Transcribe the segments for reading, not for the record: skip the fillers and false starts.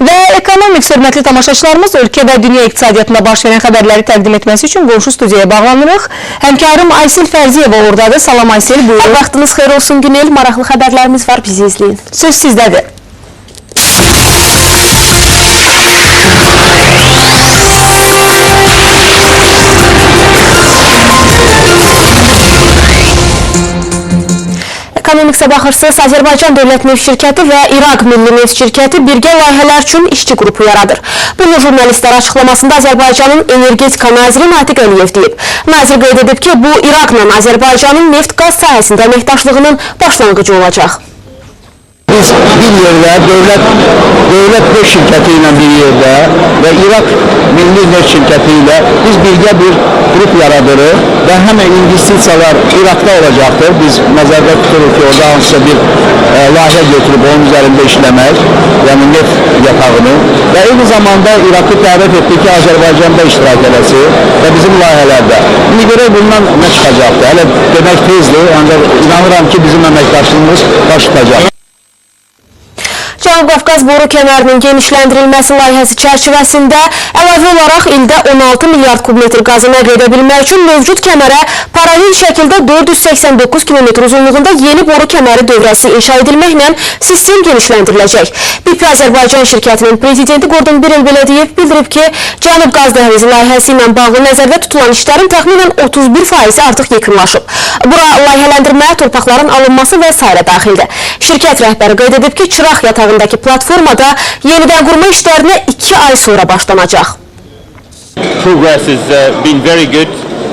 Və Ekonomik hörmətli tamaşaçılarımız, ölkə və dünya iqtisadiyyatında baş verən xəbərləri təqdim etməsi üçün qonşu studiyaya bağlanırıq. Həmkarım Aysel Fərziyeva oradadır. Salam Aysel, buyurun. Hər vaxtınız xeyir olsun Günel. Maraqlı xəbərlərimiz var, bizi izləyin. Söz sizdədir. Ekonomiksə baxırsınız, Azərbaycan Dövlət Neft Şirkəti və İraq Milli Neft Şirkəti birgə layihələr üçün işçi qrupu yaradır. Bunu jurnalistlər açıqlamasında Azərbaycanın Energetika Naziri Natiq Əliyev deyib. Nazir qeyd edib ki, bu İraqla Azərbaycanın neft-qaz sahəsində əməkdaşlığının başlanğıcı olacaq. Biz bir yerdə Dövlət Neft Şirkəti ilə bir yerdə və İraq Milli Neft Şirkəti ilə biz birgə bir qrup yaradırıq və həmən investisiyalar İraqda olacaqdır. Biz nəzərdə tuturuq ki, orada hansısa bir layihə götürüb onun üzərində işləmək, yəni neft yatağını və eyni zamanda İraqı dəvət etdik ki, Azərbaycanda iştirak eləsi və bizim layihələrdə. İndi görək bundan nə çıxacaqdır. Hələ demək tezdir, ancaq inanıram ki, bizim əməkdaşlığımız baş tutacaq. Cənub Qafqaz boru kəmərinin genişləndirilməsi layihəsi çərçivəsində əlavə olaraq ildə 16 milyard kubmetr qazı nəql edə bilmək üçün mövcud kəmərə paralel şəkildə 489 kilometr uzunluğunda yeni boru kəməri dövrəsi inşa edilməklə sistem genişləndiriləcək. BP Azərbaycan şirkətinin prezidenti Gordon Birel belə deyib, bildirib ki, Cənub Qaz Dəhlizi layihəsi ilə bağlı nəzərdə tutulan işlərin təxminən 31% artıq yekunlaşıb. Bura layihələndirmə, torpaqların alınması və sairə daxildir. Şirkət rəhbəri qeyd edib ki, Çıraq yatağındakı platformada yenidən qurma işlərinə 2 ay sonra başlanacaq. Progress has been very good.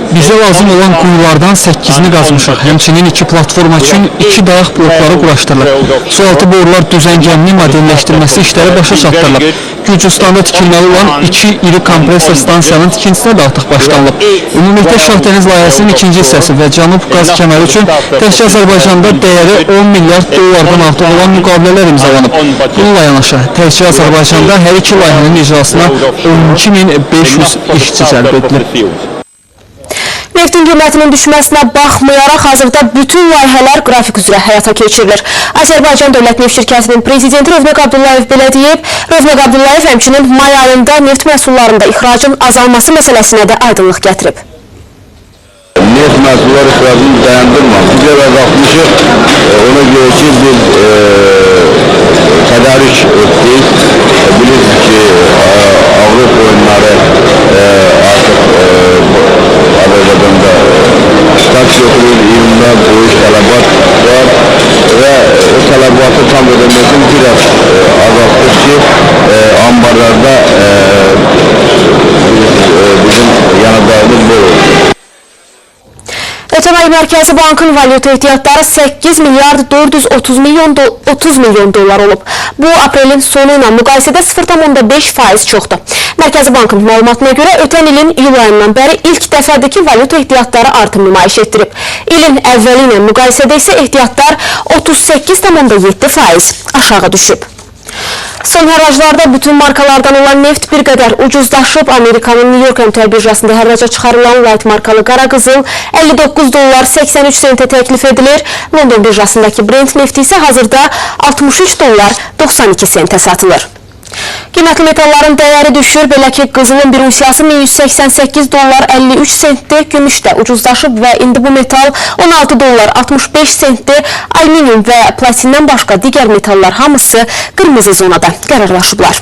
Bizə lazım olan quyulardan 8-ini qazmışıq. Həmçinin 2 platforma üçün 2 dayaq blokları quraşdırılıb. Sualtı borular düzəngəmini modelləşdirməsi işləri başa çatdırılıb. Gürcüstanda tikilməli olan 2 iri kompresor stansiyanın tikintisinə də artıq başlanılıb. Ümumilikdə Şahdəniz layihəsinin ikinci hissəsi və Cənub qaz kəməri üçün təkcə Azərbaycanda dəyəri 10 milyard dollardan artıq olan müqavilələr imzalanıb. Bununla yanaşı, təkcə Azərbaycanda hər iki layihənin icrasına 12.500 işçi cəlb edilib. Neftin qiymətinin düşməsinə baxmayaraq hazırda bütün layihələr qrafik üzrə həyata keçirilir. Azərbaycan Dövlət Neft Şirkətinin prezidenti Rövnəq Abdullayev belə deyib. Rövnəq Abdullayev həmçinin may ayında neft məhsullarında ixracın azalması məsələsinə də aydınlıq gətirib. Neft məhsulları ixracını dayandırmaz. Biz evə qalxmışıq, ona görə ki, biz tədarük etdik. Bilirsiniz ki, Avropa oyunları artıq Azərbaycanda start götürür, iyunda böyük tələbat var və o tələbatı tam ödəmək üçün biraz azaltdıq ki, ambarlarda bizim yanacağımız bol olsun. Ötən ay Mərkəzi Bankın valyuta ehtiyatları 8 milyard 430 milyon dollar olub. Bu, aprelin sonu ilə müqayisədə 0,5% çoxdur. Mərkəzi Bankın məlumatına görə ötən ilin iyul ayından bəri ilk dəfədir ki, valyuta ehtiyatları artım nümayiş etdirib. İlin əvvəli ilə müqayisədə isə ehtiyatlar 38,7% aşağı düşüb. Son hərraclarda bütün markalardan olan neft bir qədər ucuzlaşıb. Amerikanın New York əmtəə birjasında hərraca çıxarılan light markalı qara qızıl 59 dollar 83 sentə təklif edilir. London birjasındakı Brent nefti isə hazırda 63 dollar 92 sentə satılır. Qiymətli metalların dəyəri düşür. Belə ki, qızılın bir unsiyası 1188 dollar 53 sentdir. Gümüş də ucuzlaşıb və indi bu metal 16 dollar 65 sentdir. Alüminium və platindən başqa digər metallar hamısı qırmızı zonada qərarlaşıblar.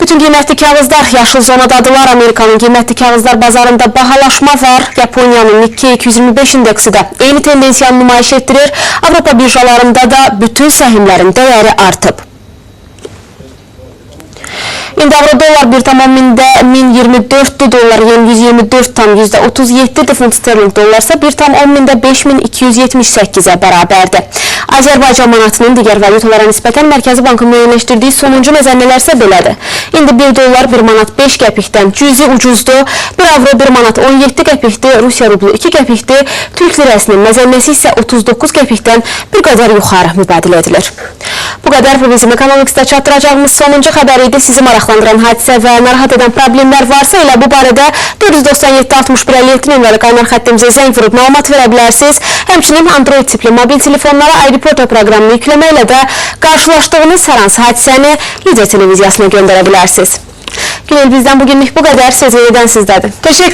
Bütün qiymətli kağızlar yaşıl zonadadırlar. Amerikanın qiymətli kağızlar bazarında bahalaşma var. Yaponiyanın Nikkei 225 indeksi də eyni tendensiyanı nümayiş etdirir. Avropa birjalarında da bütün səhimlərin dəyəri artıb. İndi avro dollar 1,1024 dollar, yen 124,37, funt sterling dollar isə 1,5278-ə bərabərdir. Azərbaycan manatının digər valyutalara nisbətən Mərkəzi Bankın müəyyənləşdirdiyi sonuncu məzənnələr isə belədir. İndi 1 dollar 1 manat 5 qəpikdən cüzi ucuzdur, 1 avro 1 manat 17 qəpikdir, Rusiya rublu 2 qəpikdir, Türk lirəsinin məzənnəsi isə 39 qəpikdən bir qədər yuxarı mübadilə edilir. Bu qədər bu bizim Ekonomikdə çatdıracağımız sonuncu xəbər idi. Sizi maraqlandıran hadisə və narahat edən problemlər varsa elə bu barədə 497 61 57 nömrəli qaynar xəttimizə zəng vurub məlumat verə bilərsiniz. Həmçinin Android tipli mobil telefonlara Reporter proqramını yükləməklə də qarşılaşdığınız hər hansı hadisəni Lider televiziyasına göndərə bilərsiniz. Günel, bizdən bugünlük bu qədər. Söz yenidən sizdədir. Təşəkkür.